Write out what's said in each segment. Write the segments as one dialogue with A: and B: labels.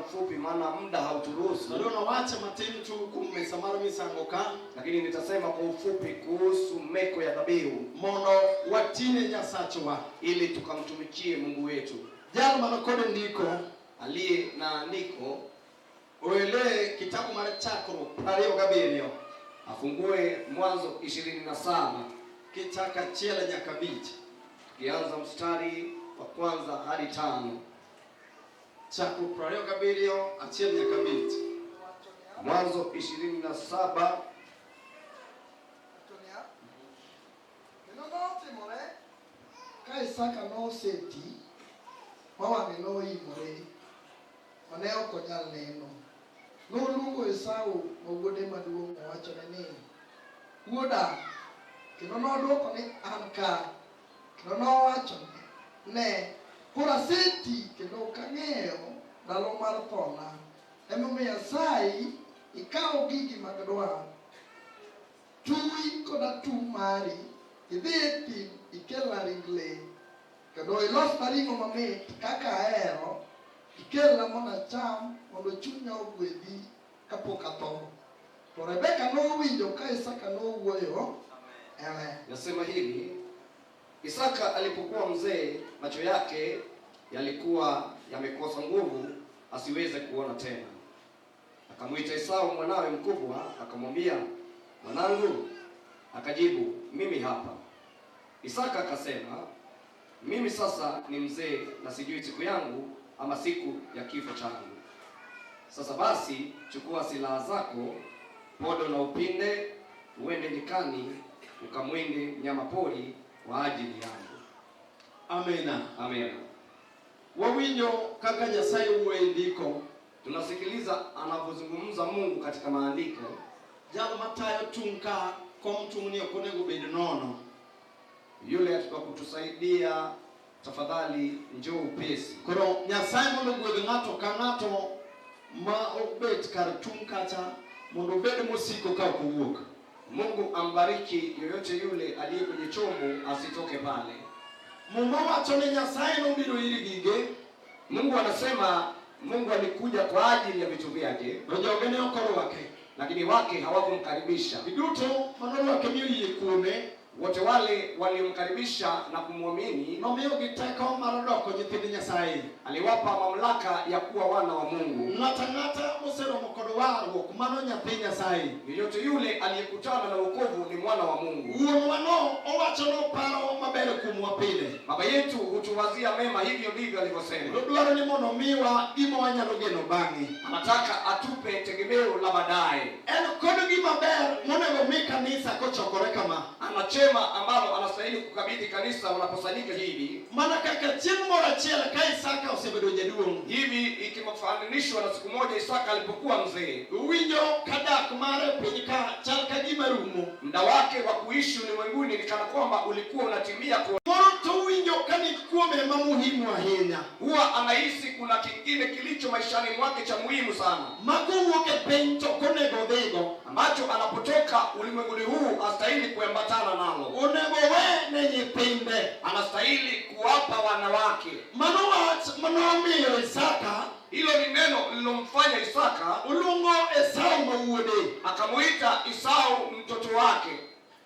A: mfupi, maana muda hauturuhusu,
B: To nawache matin tu kuom mesa mar misango ka
A: lakini nitasema kwa ufupi kuhusu meko ya dhabihu
B: mondo watine Nyasachwa.
A: ili tukamtumikie Mungu wetu
B: Jal man kod ndiko
A: aliye na andiko
B: oele kitabu mar Chakruok 27
A: afungue Mwanzo 27
B: kichaka 1 nyaka 5.
A: tukianza mstari wa kwanza hadi 5.
B: Chakruok 27 1 nyaka 5.
A: Mwanzo 27
C: Antonia. Kendo notimore ka Isaka noseti ma wang'e noimore ma ne ok onyal neno. Noluongo Esau ma wuode maduong' mowachone ni, "Wuoda." Kendo nodwoko ni, "An ka." Kendo nowacho ni, "Ne, koro aseti kendo ok ang'eyo ndalo mar thona. Emomiyo asayi ikaw gigi mag dwar tui kod atum mari, idhi e thim ikelna ring le, kendo ilosna ring'o mamit kaka ahero, ikelna mondo acham, mondo chunya ogwedhi kapok atho." To Rebeka nowinjo ka Isaka nowuoyo. Amen.
A: Nasema hivi, Isaka alipokuwa mzee, macho yake yalikuwa yamekosa nguvu, asiweze kuona tena. Akamwita Esau mwanawe mkubwa, akamwambia, "Mwanangu." Akajibu, "Mimi hapa." Isaka akasema, "Mimi sasa ni mzee na sijui siku yangu ama siku ya kifo changu. Sasa basi, chukua silaha zako, podo na upinde, uende nyikani ukamwinde mnyama pori kwa ajili yangu."
B: Amina.
A: Amen.
B: Wawinjo kaka Nyasaye wuoyo e ndiko.
A: Tunasikiliza anavyozungumza Mungu katika maandiko.
B: Jal matayo tung' ka kom tung'ni ok onego bed nono.
A: Yule wa kutusaidia, tafadhali njoo upesi.
B: Koro Nyasaye mondo ogwedh ng'ato ka ng'ato ma obet kar tung' kacha mondo obed mosiko ka ok owuok.
A: Mungu ambariki yoyote yule aliye kwenye chombo asitoke pale.
B: Muma wacho ni Nyasaye nobiro ir gige
A: Mungu anasema Mungu alikuja kwa ajili ya vitu vyake,
B: to joge ne ok orwake.
A: lakini wake hawakumkaribisha.
B: Ji duto manorwake mi oyie kuome
A: Wote wale waliomkaribisha na kumwamini
B: nomiyogi teko mar doko nyithind Nyasaye.
A: aliwapa mamlaka ya kuwa wana wa Mungu.
B: Ng'ato ang'ata moseromo kod warruok mano nyathi Nyasaye.
A: Yeyote yule aliyekutana na wokovu ni mwana wa Mungu.
B: Wuonwa no owacho noparo maber kuomwa pile.
A: Baba yetu hutuwazia mema, hivyo ndivyo alivyosema.
B: Odwaro ni mondo omiwa gima wanyalo geno bang'e.
A: Anataka atupe tegemeo la baadaye.
B: En kod gima ber monego mi kanisa kochokore kama.
A: Ana chema ambalo anastahili kukabidhi kanisa wanaposanyika hivi
B: Mana kaka chieng' moro achiel ka Isaka osebedo jaduong'.
A: hivi, ikifananishwa na siku moja Isaka alipokuwa mzee,
B: Uwinjo ka dak mare piny ka chal ka gima rumo.
A: muda wake wa kuishi ulimwenguni ni kana kwamba ulikuwa unatimia kwa
B: Moro to owinjo ka ni kuome ma muhimu ahinya.
A: huwa anahisi kuna kingine kilicho maishani mwake cha muhimu sana
B: Ma kowuok e piny to ok onego odhigo.
A: ambacho anapotoka ulimwenguni huu astahili kuambatana nalo,
B: Onego we ne nyithinde.
A: anastahili kuwapa wanawake.
B: Mano wach manomiyo Isaka
A: Hilo ni neno lililomfanya Isaka
B: oluongo Esau ma wuode.
A: akamuita Esau mtoto wake,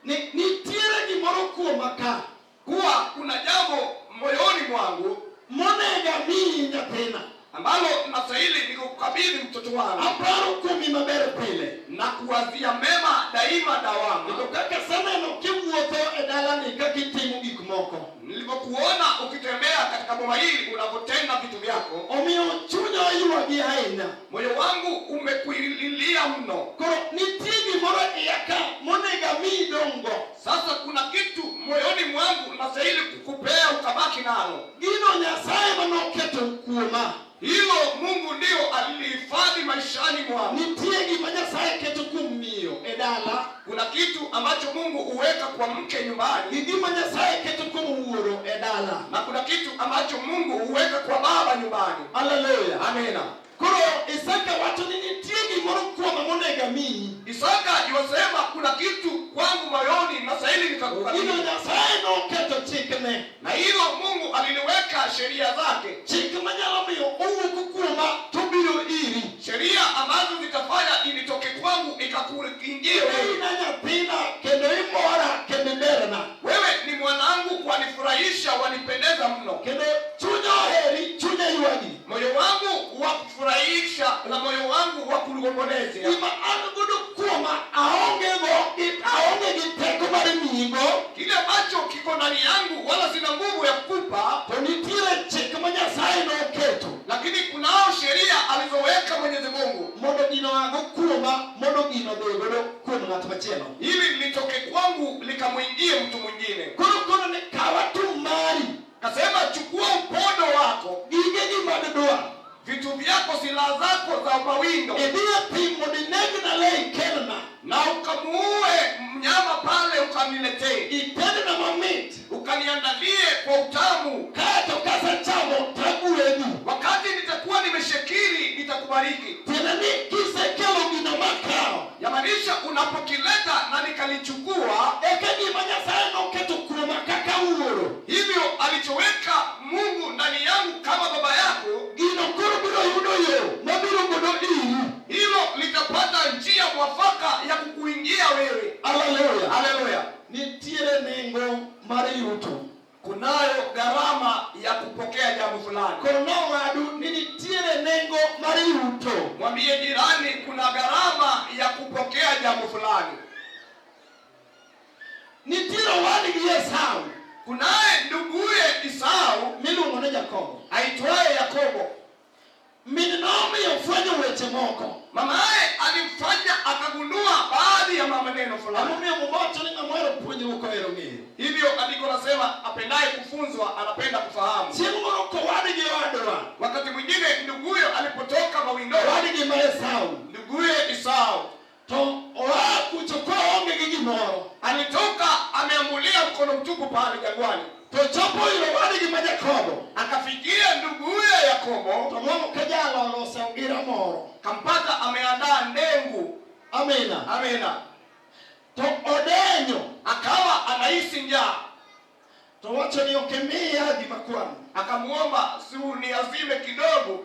B: Ni nitiere gimoro kuoma ka
A: kuwa kuna jambo moyoni mwangu
B: monego amiyi nyathina.
A: ambalo nastahili nikukabidhi mtoto wangu
B: Aparo kuomi maber pile.
A: na kuwazia mema daima dawama.
B: Kendo kaka aseneno kiwuotho e dalani kaka itimo gik moko.
A: Nilivyokuona ukitembea katika boma hili unavyotenda vitu vyako,
B: Omiyo chunya oywagi ahinya.
A: moyo wangu umekuililia mno.
B: Koro nitie gimoro e iya ka monego amiyi dongo.
A: Sasa kuna kitu moyoni mwangu nastahili kukupea ukabaki nalo.
B: Gino Nyasaye manoketo kuoma.
A: Hilo Mungu ndiyo alilihifadhi maishani mwangu.
B: Nitie gima Nyasaye keto kuom miyo e dala.
A: Kuna kitu ambacho Mungu huweka kwa mke nyumbani
B: Gi gima Nyasaye keto kuom wuoro e dala.
A: na kuna kitu ambacho Mungu huweka kwa baba nyumbani.
B: Haleluya.
A: Amina.
B: Koro Isaka wacho ni nitie gimoro kuoma monego amiyi.
A: Isaka yuasema kuna kitu kwangu moyoni nastahili
B: Gino
A: nikakukabidhi,
B: Nyasaye noketo chikne.
A: na hilo Mungu aliliweka sheria zake,
B: Chik manyalo miyo owuok kuoma tobiro
A: la moyo wangu wa kuombolezea,
B: Gima an godo kuoma aonge go aonge gi teko mar miyigo,
A: kile ambacho kiko ndani yangu wala sina nguvu ya kukupa,
B: to nitiere chik ma Nyasaye noketo
A: lakini kunao sheria alizoweka Mwenyezi Mungu
B: mondo gino ago kuoma mondo gino odhi godo kuom ng'at machielo.
A: Ili litoke kwangu likamwingie mtu mwingine.
B: Koro kono ni kaw atum mari,
A: Kasema, chukua upondo wako,
B: gigegi mag dwar,
A: vitu vyako, silaha zako za mawindo,
B: idhi e thim mondo inegna le ikelna,
A: na ukamuue mnyama pale, ukaniletee,
B: itedna mamit,
A: ukaniandalie kwa utamu.
B: Kaeto kasechamo tagwedhi.
A: Wakati nitakuwa nimeshekiri, nitakubariki.
B: Tiende ni kisekelo gino makawo,
A: Yamaanisha unapokileta na nikalichukua,
B: eka gima Nyasaye noketo kuoma kaka wuoro,
A: hivyo alichoweka Mungu ndani yangu kama baba yako,
B: gino koro biro yudo yo mabiro godo iri.
A: Hilo litapata njia mwafaka ya kukuingia wewe.
B: Haleluya.
A: Haleluya!
B: Nitiere nengo mar yuto.
A: Kunayo gharama ya kupokea jambo fulani.
B: Kono wadu ni nitiere nengo mar yuto.
A: Mwambie jirani, kuna gharama ya kupokea jambo fulani.
B: Nitiere owadgi Esau
A: Kunaye nduguye Esau
B: miluongo ni Jakobo.
A: Aitwaye Yakobo.
B: Min nomiyo fwenyo weche moko.
A: Mamaye alimfanya akagundua baadhi ya maneno fulani.
B: Emomiyo Muma wacho ni ng'ama ohero puonjruok ohero ng'eyo.
A: Hivyo andiko nasema apendaye kufunzwa anapenda kufahamu.
B: Chieng' moro kowadgi owadwa,
A: Wakati mwingine nduguyo alipotoka mawindoni,
B: owadgi ma Esau,
A: nduguye Esau
B: to oa kucho koonge gi gimoro,
A: alitoka ameambulia mkono mtupu pale jangwani,
B: to chopo ir owadgi ma Jakobo,
A: akafikia nduguye Yakobo,
B: to nwang'o ka jalo oloso ogira moro.
A: Kampata ameandaa ndengu.
B: Amina.
A: Amina.
B: To odenyo,
A: Akawa anahisi njaa,
B: to wacho ni ok imiya gima kwano.
A: Akamuomba si uniazime kidogo.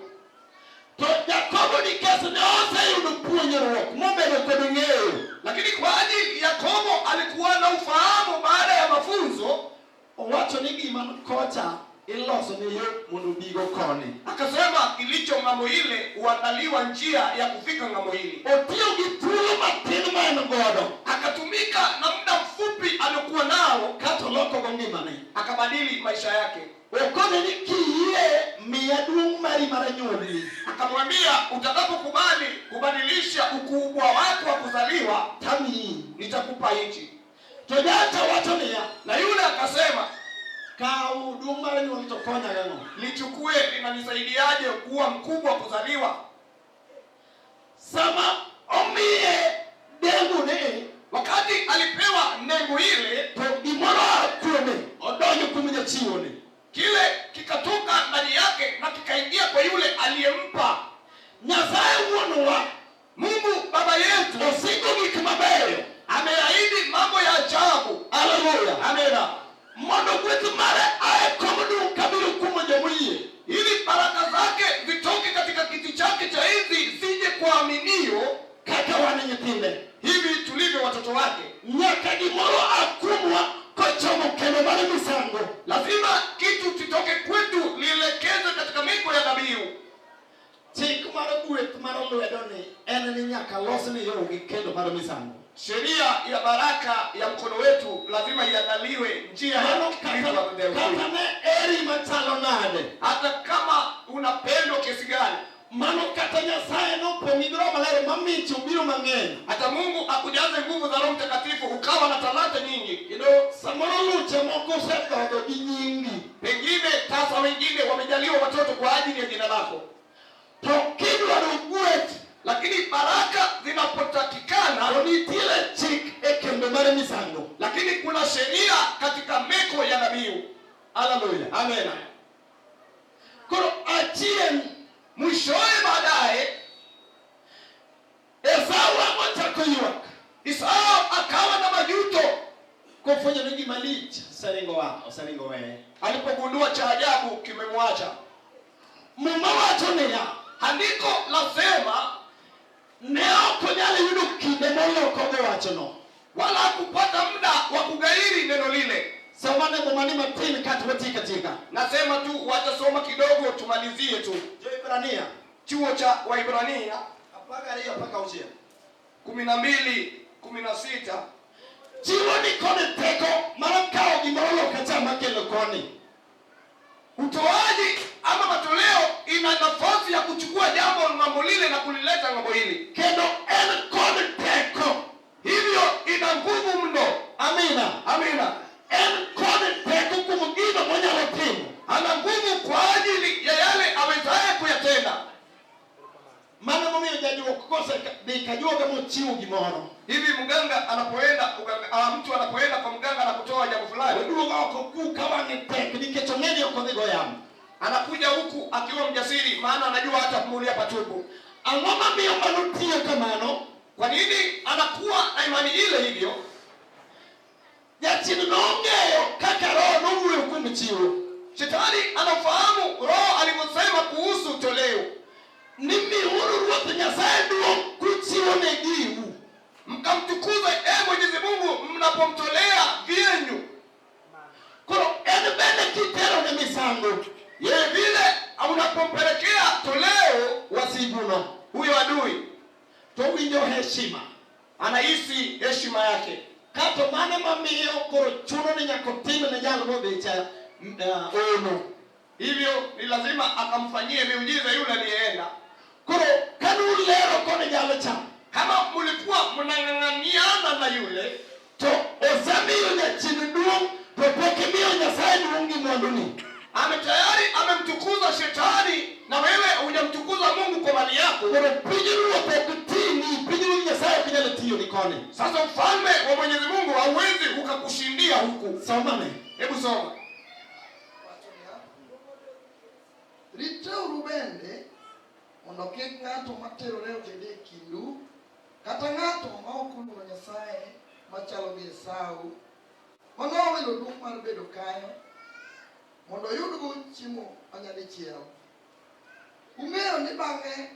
B: To Jakobo nikech ne oseyudo puonjruok mobedo kod ng'eyo,
A: Lakini kwa ajili Yakobo alikuwa na ufahamu baada ya mafunzo,
B: owacho ni gima kocha iloso ne yo mondo obigo koni.
A: Akasema kilicho ng'ambo ile huandaliwa njia ya kufika ng'ambo hili.
B: Otiyo gi thuolo matin ma en godo,
A: Akatumika na muda mfupi aliokuwa nao,
B: kato olokogo ngimane.
A: Akabadili maisha yake.
B: Okone ni kiyie miya duong' mari mar anyuolni,
A: Akamwambia utakapokubali kubadilisha ukubwa wako wa kuzaliwa,
B: tamiyi,
A: nitakupa hichi.
B: To jacha wacho niya,
A: Na yule akasema,
B: kaw duong' mar anyuol to konya gang'o?
A: Lichukue, linanisaidiaje kuwa mkubwa kuzaliwa?
B: Sama omiye dengu ne,
A: Wakati alipewa nengo ile,
B: to gimoro a kuome odonjo kuom jachiwone.
A: Kile kikatoka ndani yake na kikaingia kwa yule aliyempa.
B: Nyasaye wuonwa,
A: Mungu baba yetu,
B: osingo gik mabeyo,
A: ameahidi mambo ya ajabu.
B: Haleluya.
A: Amina.
B: Mondo gweth mare ae kom duong' kabiro kuom jomoyie,
A: ili baraka zake zitoke katika kiti chake cha enzi zije kwa aminio,
B: kaka wan nyithinde,
A: hivi tulivyo watoto wake.
B: Nyaka gimoro a kuomwa kochomo kendo mar misango.
A: Lazima kitu kitoke kwetu lielekezwe katika miko ya dhabihu.
B: Chik mar gweth mar lwedo ni en ni nyaka losne yo gi kendo mar misango.
A: Sheria ya baraka ya mkono wetu lazima iandaliwe njia ya
B: Mano
A: kitu
B: kata
A: ya dhabihu.
B: kata ne eri machalo nade,
A: Hata kama unapendwa kiasi gani,
B: mano kata Nyasaye nopong'i gi Roho Maler mamich obiro mang'eny,
A: hata Mungu akujaze nguvu za Roho Mtakatifu ukawa na talanta nyingi,
B: kendo samoro luche moko osedhodho gi nyingi,
A: pengine tasa wengine wamejaliwa watoto kwa ajili ya jina lako,
B: to kidwaro gweth,
A: lakini baraka zinapotakikana,
B: to nitiere chik e kendo mar misango.
A: Lakini kuna sheria katika meko ya dhabihu.
B: Haleluya.
A: Amena.
B: Koro achien,
A: mwishowe baadaye
B: Esau ochako ywak.
A: Esau akawa na majuto
B: kofwenyo ni gima lich oseringo wa oseringo weye.
A: Alipogundua cha ajabu kimemwacha.
B: Muma wacho niya,
A: andiko lasema
B: ne ok onyal yudo kinde molokogo wachno,
A: wala hakupata muda wa kugairi neno lile.
B: Soma ne Muma ni matin kato watika tika.
A: Nasema tu watasoma kidogo tumalizie tu.
B: Joibrania.
A: Chuo cha Waibrania
B: 12 16.
A: 12:16.
B: Chiwo ni kod teko mar kawo gimoro loka cha makelo koni.
A: Utoaji ama matoleo ina nafasi ya kuchukua jambo ng'ambo lile na kulileta ng'ambo hili.
B: Kendo en kod teko.
A: Hivyo ina nguvu mno.
B: Amina.
A: Amina.
B: En kod teko kuom gino monyalo timo.
A: Ana nguvu kwa ajili ya yale awezaye kuyatenda.
B: Mano momiyo jajuok kose dhi kajuoga mochiwo gimoro.
A: Hivi mganga anapoenda uganga, mtu anapoenda kwa mganga na kutoa jambo fulani,
B: Oduogo oko ku ka wang'e tek nikech ong'e ni ok odhi go yamo.
A: Anakuja huku akiwa mjasiri, maana anajua hata kumulia patupu.
B: Ang'o mamiyo mano tiyo kamano?
A: Kwa nini anakuwa na imani ile hivyo?
B: Jachien nong'eyo kaka roho nowuoyo kuom chiwo.
A: Shetani anafahamu roho alivyosema kuhusu toleo.
B: Ni miuru Ruoth Nyasaye duong' kuchiwo ne giu.
A: Mkamtukuze e Mwenyezi Mungu mnapomtolea vyenyu.
B: Koro en bende kitero ne misango
A: Yeye vile unapompelekea toleo
B: wasiguno
A: huyo adui
B: to winjo heshima.
A: Anahisi heshima yake.
B: Kato mano mamiyo koro chuno ni nyaka otim ne jal modhi cha ono.
A: Hivyo ni lazima akamfanyie miujiza yule aliyeenda.
B: Koro kanulero kod jal cha
A: Kama mlikuwa mnang'ang'aniana na yule,
B: to osemiyo jachien duong' to pok imiyo Nyasaye duong' gi mwanduni.
A: Ame tayari amemtukuza shetani na wewe hujamtukuza Mungu kwa mali yako.
B: Koro piny ruoth ok tini, piny ruoth Nyasaye ok nyal tiyo ni koni.
A: Sasa ufalme wa Mwenyezi Mungu hauwezi ukakushindia huku.
B: Somane.
A: Hebu soma.
C: Wacho niya, ritreuru bende mondo kik ng'ato materore obed e kindu kata ng'ato ma ok oluoro Nyasaye machalo gi Esau manowilo duong' mar bedo kayo mondo oyudgo chiemo manyadichiel. Ung'eyo ni bang'e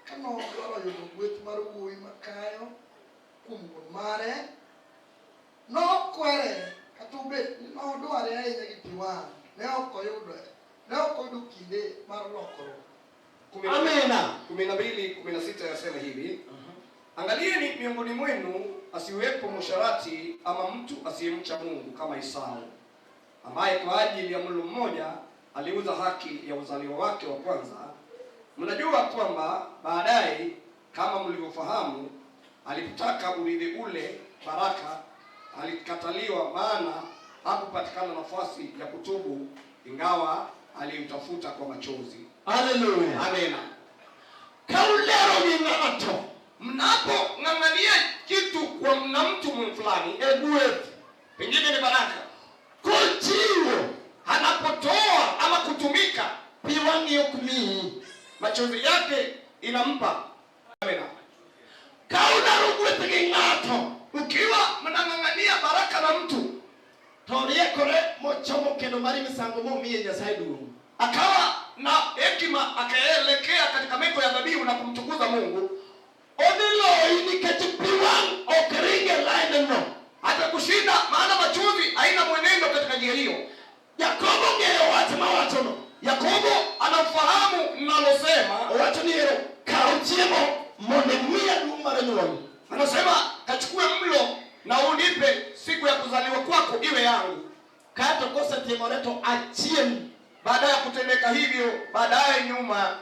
C: kanodwaro yudo gweth mar wuowi makayo kuom wuon mare, nokwere kata obet ni nodware ahinya gi pi wang', ne ok oyudo kinde mar lokruok.
B: Amina.
A: 12:16 yasema hivi: Angalieni miongoni mwenu asiwepo msharati ama mtu asiyemcha Mungu kama Esau, ambaye kwa ajili ya mlo mmoja aliuza haki ya uzaliwa wake wa kwanza. Mnajua kwamba baadaye, kama mlivyofahamu, alipotaka urithi ule baraka alikataliwa, maana hakupatikana nafasi ya kutubu, ingawa aliutafuta kwa machozi.
B: Haleluya.
A: Amena.
B: Ka ulero gi ng'ato
A: Mnapong'ang'ania kitu kwa na mtu fulani,
B: e gweth
A: pengine ni baraka,
B: kochiwo
A: anapotoa ama kutumika,
B: pi wang'i ok miyi.
A: Machozi yake inampa. Amena.
B: Ka udaro gweth gi ng'ato
A: Ukiwa mnang'ang'ania baraka na mtu,
B: to riekore mochomo kendo mar misango momiye Nyasaye duong'.
A: Akawa na hekima akaelekea katika meko ya dhabihu na kumtukuza Mungu,
B: Odhi loyi nikech pi wang' ok ring e line no.
A: Atakushinda, maana machozi haina mwenendo katika njia hiyo.
B: Jakobo ong'eyo wach mawachono.
A: Yakobo anafahamu mnalosema.
B: Owacho ni ero kaw chiemo mondo imiya duong' mar nyuol.
A: Anasema kachukue mlo na unipe siku ya kuzaliwa kwako iwe yangu.
B: Kato kosetimore to achien.
A: Baada ya kutendeka hivyo, baadaye nyuma,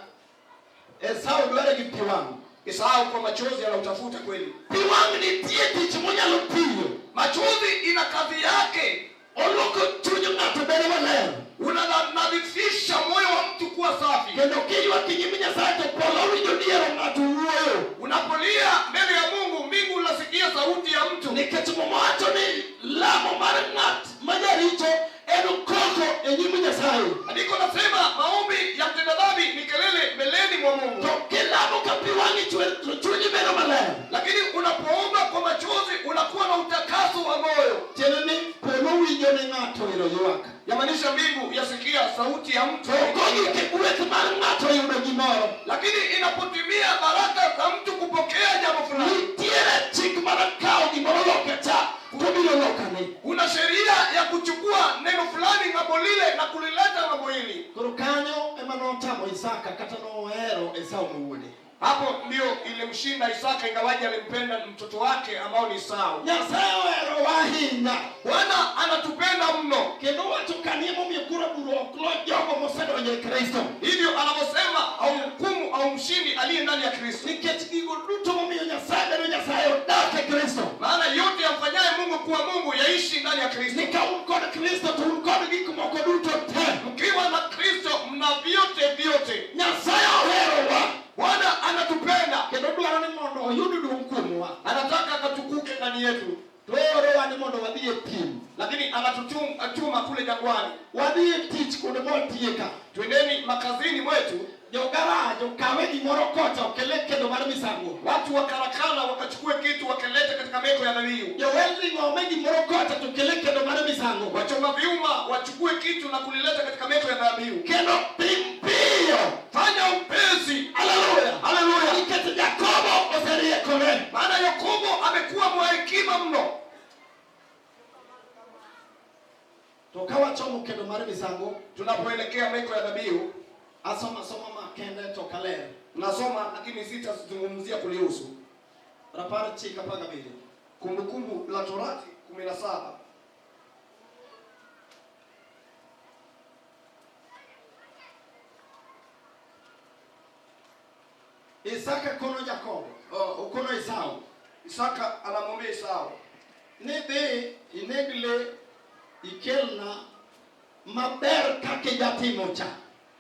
B: Esau dware gi pi wang'.
A: Esau kwa machozi anautafuta kweli.
B: Pi wang' nitie tich monyalo tiyo.
A: Machozi ina kazi yake.
B: Oluoko chuny ng'ato bedo maler.
A: Unanadhifisha moyo wa mtu kuwa safi.
B: Kendo kiywak e nyim Nyasaye to polo winjo diero ng'ato wuoyo.
A: Unapolia mbele ya Mungu, mbingu unasikia sauti ya mtu.
B: Nikech Muma wacho ni lamo mar ng'at ma jaricho en koko e nyim Nyasaye.
A: Andiko nasema maombi ya mtenda dhambi ni kelele mbeleni mwa Mungu.
B: To kilamo ka pi wang'i chwer to chunyi bedo maler.
A: Lakini unapoomba kwa machozi unakuwa na utakaso wa moyo.
B: Tiende ni polo winjo ni ng'ato ero ywak.
A: Yamaanisha mbingu yasikia sauti ya mtu.
B: To kogik e gweth mar ng'ato yudo gimoro.
A: Lakini inapotimia baraka za mtu kupokea jambo fulani,
B: Nitiere chik mar kawo gimoro loka cha to biro lokane.
A: Kuna sheria ya kuchukua neno fulani ng'ambo lile na kulileta ng'ambo hili.
B: Koro kanyo ema notamo Isaka kata nohero. Esau ma wuode.
A: Hapo ndio ilimshinda Isaka, ingawaje alimpenda mtoto wake ambao ni Esau.
B: Nyasaye oherowa ahinya.
A: Bwana anatupenda mno,
B: Kendo wacho kanie momiyo kura bura ok lo jogo mosedonjo e Kristo.
A: Hivyo anavyosema hauhukumu au mshindi aliye ndani ya Kristo,
B: Nikech gigo duto momiyo Nyasaye bedo Nyasaye odak e Kristo.
A: Maana yote yamfanyaye Mungu kuwa Mungu yaishi ndani ya Kristo.
B: Ni ka un kod Kristo to un kod gik moko duto te.
A: Mkiwa na Kristo mna vyote vyote.
B: Nyasaye oherowa.
A: Bwana anatupenda,
B: Kendo dwaro ni mondo oyud duong' kuomwa.
A: Anataka akatukuke ndani yetu,
B: To oorowa ni mondo wadhi e thim.
A: Lakini anatutuma kule jangwani.
B: Wadhi e tich kuonde mwatiye ka.
A: Twendeni makazini mwetu.
B: Jo garaj okawe gimoro kocha okele kendo mar misango.
A: Watu wa karakana wakachukue kitu wakalete katika meko ya dhabihu.
B: Jo welding ome gimoro kocha to kele kendo mar misango.
A: Wachoma vyuma wachukue kitu na kulileta katika meko ya dhabihu.
B: Kendo tim piyo.
A: Fanya upesi.
B: Haleluya.
A: Haleluya.
B: Nikech Jakobo oseriekore.
A: Maana Yakobo amekuwa mwa hekima mno.
B: To ka wachomo kendo mar misango,
A: tunapoelekea meko ya dhabihu,
B: asoma soma makende to kaler.
A: Nasoma lakini sitazungumzia kulihusu.
B: Rapar chik 17.
A: Kumbukumbu la Torati 17.
B: Isaka kono Jakobo, okono Esau.
A: Isaka anamwambia Esau,
B: ni dhi ineg le ikelna maber kaka ijatimo cha.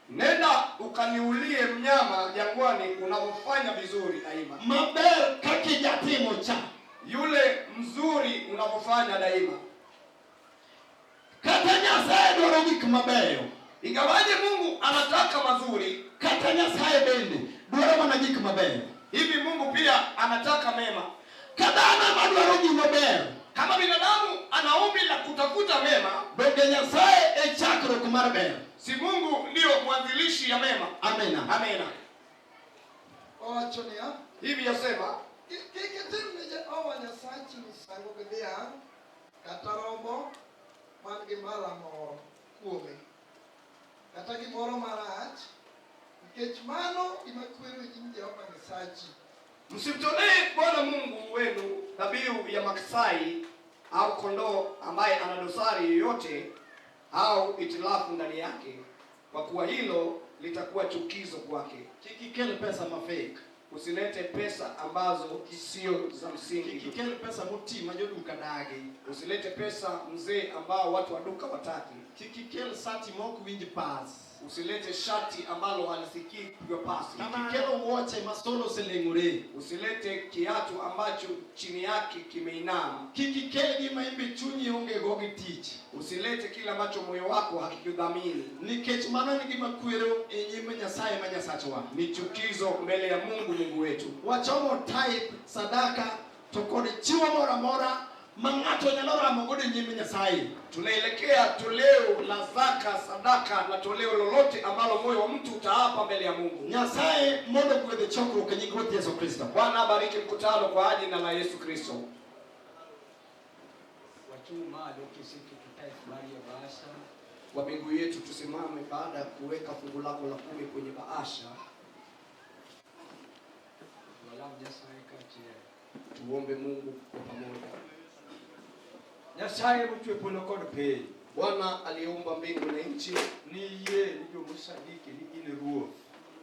A: Nenda ukaniulie mnyama jangwani unavyofanya vizuri daima.
B: Maber kaka ijatimo cha.
A: Yule mzuri unavyofanya daima.
B: Kata Nyasaye dwaro gik mabeyo.
A: Ingawaje Mungu anataka mazuri,
B: kata Nyasaye bende dwaro mana gik mabeyo.
A: Hivi Mungu pia anataka mema.
B: Ka dhano ema dwaro gima ber,
A: kama binadamu ana ombi la kutafuta mema,
B: donge Nyasaye e chakruok mar ber?
A: Si Mungu ndio mwanzilishi ya mema?
B: Amina.
A: Amina.
C: Owacho niya,
A: Hivi yasema,
C: kik itim ne Jehova Nyasachi misango gi dhiang' kata rombo man gi mbala moro kuome, kata gimoro marach, nikech mano gima kwero e nyim Jehova Nyasachi.
A: Msimtolee Bwana Mungu wenu dhabihu ya maksai au kondoo ambaye ana dosari yoyote au itilafu ndani yake, kwa kuwa hilo litakuwa chukizo kwake.
B: Kik ikel pesa ma fake.
A: Usilete pesa ambazo sio za msingi.
B: Kik ikel pesa moti ma joduka dagi.
A: Usilete pesa mzee ambao watu wa duka wataki.
B: Kik ikel sati ma ok winj pas.
A: Usilete shati ambalo halisikii kupigwa pasi.
B: Kik ikel wuoche ma solo oseleng'ore.
A: Usilete kiatu ambacho chini yake kimeinama.
B: Kik ikel gima imbe chunyi onge go gi tich.
A: Usilete kile ambacho moyo wako hakikudhamini.
B: Nikech mano ni gima kwero e nyim Nyasaye ma Nyasachwa.
A: Ni chukizo mbele ya Mungu Mungu wetu.
B: Wachomo type sadaka to kod chiwo moro amora ma ng'ato nyalo ramo godo e nyim Nyasaye.
A: Tunaelekea toleo la zaka, sadaka na toleo lolote ambalo moyo wa mtu utaapa mbele ya Mungu.
B: Nyasaye mondo ogwedhe chokruok e nying Ruoth Yesu Kristo.
A: Bwana abariki mkutano kwa jina la Yesu Kristo.
D: Wachung' malo kiseketo tithe mari e bahasha.
A: Kwa miguu yetu tusimame baada ya kuweka fungu lako la 10 kwenye bahasha.
D: Walam Nyasaye kaachiel.
A: Tuombe Mungu kwa pamoja.
D: Nyasaye mochwe polo kod piny.
A: Bwana aliyeumba mbingu na nchi,
D: Ni yie ni jomosadiki ni in ruoth.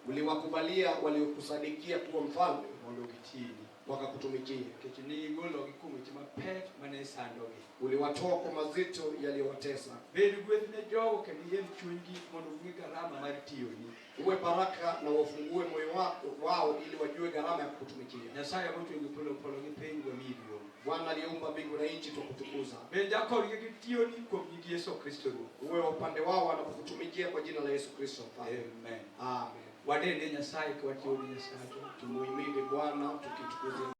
A: Uliwakubalia waliokusadikia kuwa mfalme
D: mondo gitini,
A: wakakutumikia.
D: Nikech ne igologi kuom weche mapek mane sandogi.
A: Uliwatoa kwa mazito yaliyowatesa.
D: Bed gweth ne jogo kendo iel chunygi mondo ging'e garama mar tiyoni.
A: Uwe baraka na wafungue moyo wao ili wajue gharama ya kukutumikia.
D: Nyasaye mochwe gi polo polo gi piny wamiyi duong'.
A: Bwana aliyeumba mbingu na nchi tukutukuza.
D: Bed jakorgi gi tiyoni kuom nying Yesu Kristo Ruoth.
A: Uwe upande wao wanapokutumikia kwa jina la Yesu Kristo.
D: Amen.
A: Amen.
D: Wadende Nyasaye ka watiyo ne Nyasaye.
A: Tumuhimidi Bwana tukitukuza.